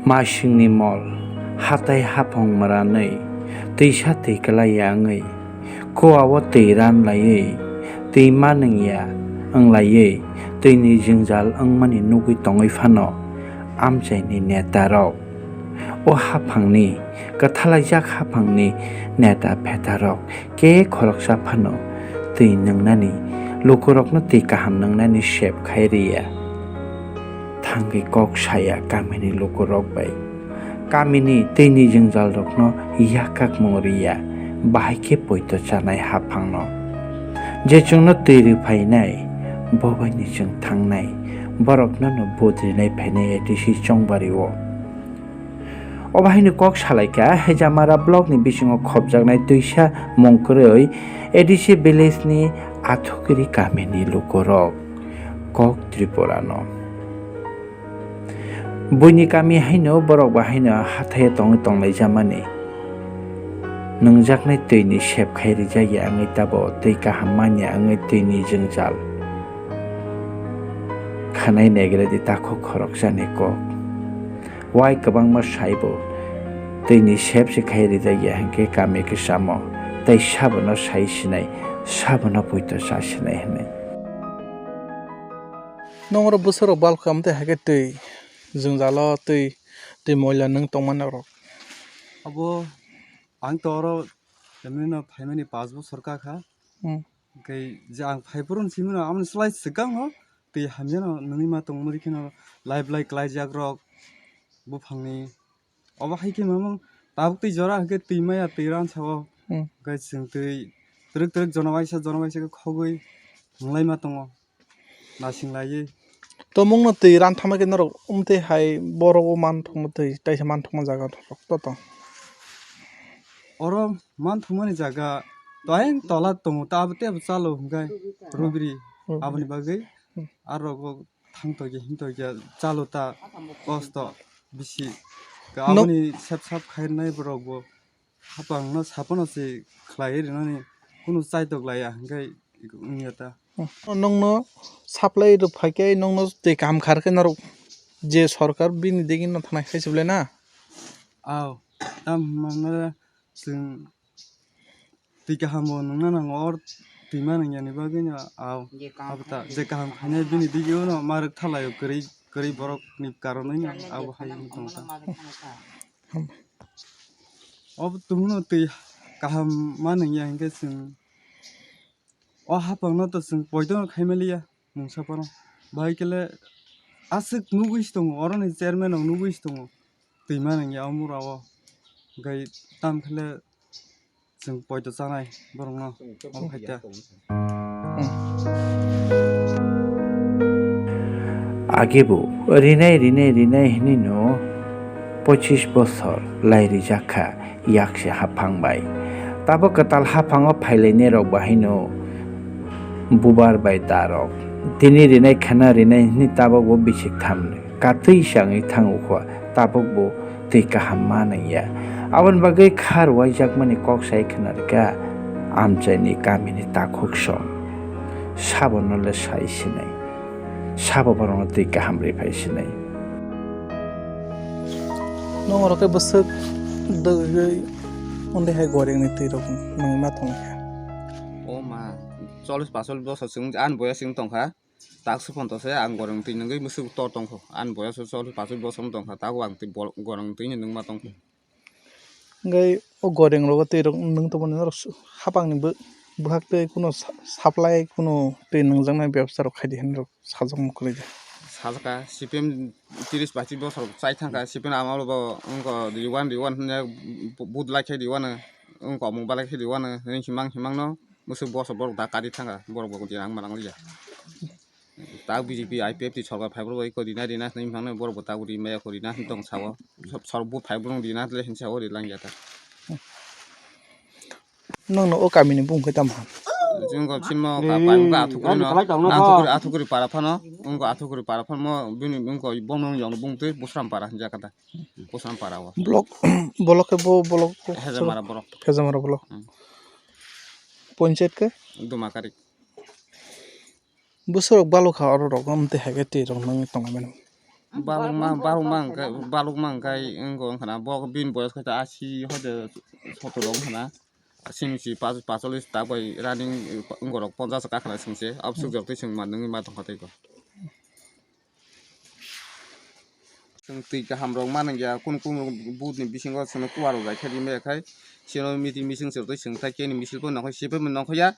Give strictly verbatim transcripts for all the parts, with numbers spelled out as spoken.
Masingni mol, hatai haphang mranwi, twisa twi kwlaiya wngwi, kuao twi ran laiwi, twi manwngya wnglaiwi, twini jwngjal wngmani nugwi tongwi phano amchaini netarok. O haphangni, kwthalaijak haphangni neta phetarok khe khoroksa phano twi nwngnani, lukurokno twi kaham nwngnani sep khai rwya. Thangwi kok saya kamini lukurok bai. Kamini twini jwngjalrokno yak kakmung rwya, bahai khe poito chanai haphangno. Je chwngno twi rwphainai, bobaini chwng thangnai, borokno no vote rinai phainai A D C chongbario. Obo haino kok salaikha, Hejamara block ni bisingo khopjaknai twisa mung kwrwi A D C village ni Athukiri kamini lukurok kok Tripura no. Buini kami haino borok ba haino hathai tongwi tonglaijamani. Nwngjaknai twi ni sep khai rijak ya wngwi tabo twi kaham manya wngwi twi ni jwngjal. Khanai negredi takhuk khoroksa ni kok. Wai kwbangma saibo twi ni sep se khai rijak ya hinkhe kami kwchamo tei sabono sai sinai, sabono poito cha sinai hinwi. Nongro bwswk rok balkha amtwi haikhe twi jwngjalo twi, twi moila nwng tongmani rok. Abo ang to oro emni no phaimani panch bochor ka kha. Hmm. Hwnkhe je ang phai phuru simi no amoni slai swkang no twi hamya no nungwi ma tongmani kheno lai belai klaijak rok buphangni. Obo hai khe mamang tabuk twi jora hwnkhe twi maya twi ran sao. Hmm. Hwnkhe chwng twi twrwk twrwk jona waisa jona waisa khe khogwi wnglai ma tongo. Nasing laiwi. Tomungno twi ran thangma khe norok umtwi hai borok o man thangma twi, taisa man thangma jaga rok to tong. Oro man thangmani jaga to ayang tola tongo, ta abo tebo chalo hwnkhe rubri. Rubri. Aboni bagwi Hmm. aro go thang tokya him tokya chalo ta kosto bisi. Nok- Aboni sep sap khairnai borok bo. Hapang no sapono se khlaiwi rwnani kunu chaitok laiya hwnkhe wngya ta. Nongno supply rwphai khe nongno twi kaham khar khe norok je sorkar bini digi no thanai khai se belai na? Aw, tam hwnmano chwng twi kaham bo nungna nango, or twi ma nungya ni bagwi no, aw, abo ta je kaham khainai bini digi no ma rwk thalaio kwrwi, kwrwi borok ni karonwi no abo hai wng tong ta. Obo tongno twi kaham ma nungya hwnkhe chwng o hapangno to chwng poito no khaimaliya mungsa phano. Bahai kele aswk nugwi se tongo, oroni chairman rok nugwi se tongo twi ma nungya o mura o. Hwnkhe tam khele chwng poito chanai borokno omo hai khe. Age bo rinai rinai rinai hinwi no pochis bosor lai rijak kha yakse haphang bai. Tabok kwtal haphango phailainai rok bahai no bubar bai da rok. Tini rinai khana rinai hinwi tabok bo bisik tham katwi se wngwi thango kho, tabok bo twi kaham ma nangya. Aboni bagwi kha rwaijakmani kok sai khna rwkha amchaini kamini takhuk song. Sabono le sai sinai, sabo borokno twi kaham rwi phai sinai. Nong oro khe bwswk dwgwi undi hai gorengni twi rok nangma tongkha. O ma, chollish pasollish bosor chwng ani boya chwng tongkha. Tak suphon to se ang goreng twi nungwi mwswk tor tongkho. Ani boyos o chollish pasosh bosom tongkha, tabuk ang twi bol-, goreng twi nungma tongkho. Hwnkhe o goreng rogo twi rok nung tongmani norok su-, hapang ni bw-, bwkhak twi kuno sa-, supply kuno twi nungjaknai bebsa rok khaidi hinwi rok sajak mukhulwi de. Sajak kha, C P M tris pasosh bosor chai thangkha, C P M amalo bo wngkha riwan riwan hwnwi bu-, but lai khe riwano, wngkha mung balai khe riwano, hwnwi himang himang no mwswk bosor borok da kari thangkha, borok bo twi ang manang liya. Tak B J P I P F T sorkar phaibrwi koi rina rina hinwi mano borok bo tak ri maya koi rina hinwi tong sao. Sor bu phaibrwi rina le hinwi sao ri lang ya ta. Nong no o kami ni bung khe tamo. Jung ko chin mo ka pai ka athukuri no. Athukuri athukuri para phano. Ung ko athukuri para phano bini ung ko bong nong yong bung twi busram para hinja kata. Busram para o. Block block ke bo block. Hezamara block. Hezamara block. Hmm. Panchayat ke? Dumakari. Bwswk rok balokha oro rok, amtwi hai khe twi rok nangwi tongmani. Balukma, balukma hwnkhe, balukma hwnkhe wngkha na, bo bini boyos khe ta asi hoite sotor wngkha na. Simi si pach-, pacholis tak bai running wngorok ponchash kakha na simi se. Absuk jor twi chwng ma nungwi ma tongkha tei ko. Chwng twi kaham rok ma nangya, kun kun butni bisingo chwngno kuwa rok bai khe rimaya khai. Chwngno meeting bising chwng twi chwng thai khe ni misil bo nongkhor sipai bo nongkhor ya.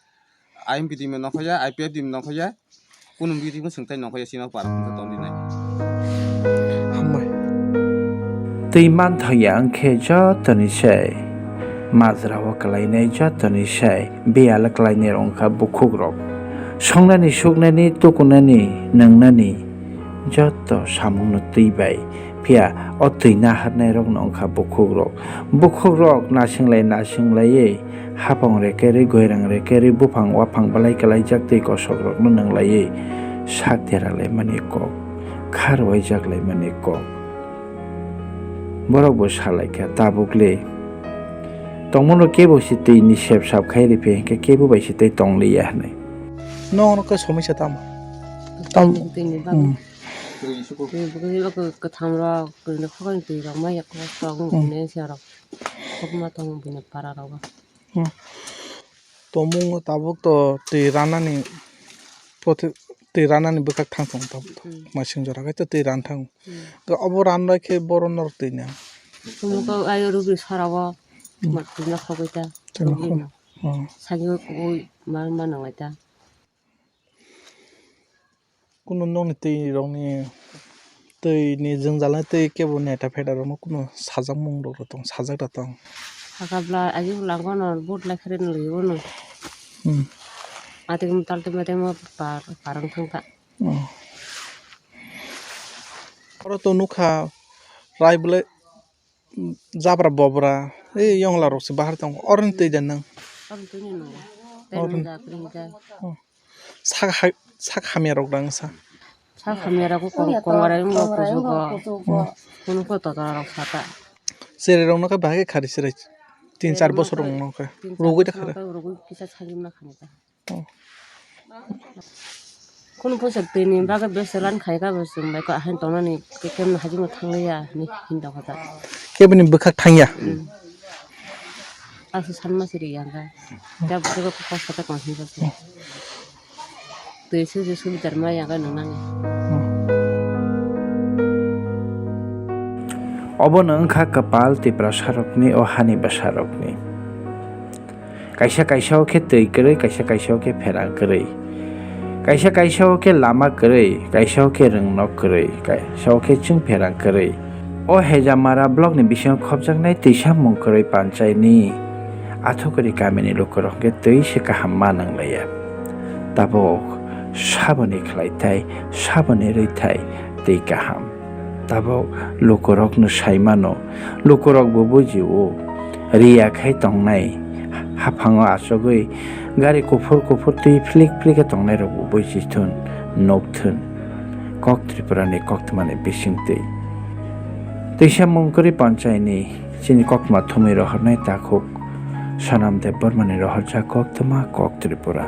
I M P team no nongkhoya, I P F team no nongkhoya, kunu meeting bo swngthai nongkhoya, sino para wngkha tongdi nai. Hambai. Twi manthokya wngkhe jotoni sai, majra o kwlainai jotoni sai, biyalo kwlainai rok wngkha bukhuk rok. Songnani, suknani, tukunani, nwngnani joto samungno twi bai. Phiya o twi naharnai rokno wngkha bukhuk rok. Bukhuk rok nasinglai nasinglaiwi hapong rekerwi, goirang rekerwi, buphang waphang belai kwlaijak tei kosokrokno nwnglaiwi sak deralaimani kok, kha rwaijaklaimani kok. Borok bo salaikha, "Tabukle tongmano kebo se twini sep sap khai riphi, hinkhe kebo bai se tei tongliya," hwnwi. Nokno khe somisa tamo? Tam-, twini bagwi. Hmm. Twi bwkhe abo kwthang rok, twi rok, twi rok mai ya, kosto wng Hmm. hwnwi se rok. Kokma tongo buini para rogo. Hmm. Tomung tabuk to twi ranani, poti-, twi ranani bwkhak thang tongo tabuk to. Hmm. Masing jora khai to twi ran thango. Hmm. Ga obo ran bai khe boro norok twi na. Tomung ko ayo rugi sara o, Hmm. ma twi na khogwi ta. Twi na Rugi khog-, na. Hmm. Sagi o kubui ma, ma nanglai ta. Kunu nokni twi rokni, twini jwngjal nai twi kebo neta pheta rokno kunu sajakmung rok tong, sajak da tong. Sakabla ayuk langmano but lai khe rwno liyono. Hmm. Atwkma taltwma tei ma par, parwng thangkha. Hmm. Oro to nukha rai bwlai. Jabra bobra, e yongla rok se bahar tongo. Oroni twi da nang? Oroni twi ni nungo. Oroni. Tei nung da, kring da. Oh. Sak hai, sak hamya rok dang sa. Sak hamya rok kong, kongrai wngbo kuchugo. Hmm. Kunu ko totra rok sata. Sere rok no khe bahai khe khari sere. Tin char bosor rok no khe. Tin char bosor rok no khe rugwi da khari. Rugwi kisa sagimna khani da. Oh. Kunu phusa twini bagwi beselan khai kha bo chwng bai kok ahai tongnani khe kemno hajimo thangliya hinwi hin tongkha ta. Keboni bwkhak thangya? Hmm. Aswk sanma siri yang kha. Da bwkhak kosto ta kon hinjak kha. Twi sujui subidar ma yang kha nungnani. Obono wngkha kwpal Tiprasarokni, o hani bwsarokni. Kaisa kaisa o khe twi kwrwi, kaisa kaisa o khe pherang kwrwi. Kaisa kaisa o khe lama kwrwi, kaisa o khe rwngnok kwrwi, kaisa o khe chwng pherang kwrwi. O Hejamara block ni bisingo khopjaknai twisa mung kwrwi panchai ni Athukuri kamini lukurok hwnkhe twi se kaham ma nang laiya. Tabuk saboni khlaithai, saboni rwithai twi kaham. Tabuk lukurokno sai mano, lukurok bo bujio. Riya khai tongnai, haphango achugwi gari kuphur kuphur twi phlik phlik khe tongnai rok bo buji thun, nuk thun. Kok Tripura ni koktwma ni bisingtwi. Twisa mung kwrwi panchai ni chini koktwma thumwi rohornai takhuk Sonam Debbarma ni rohorjak koktwma Kok Tripura.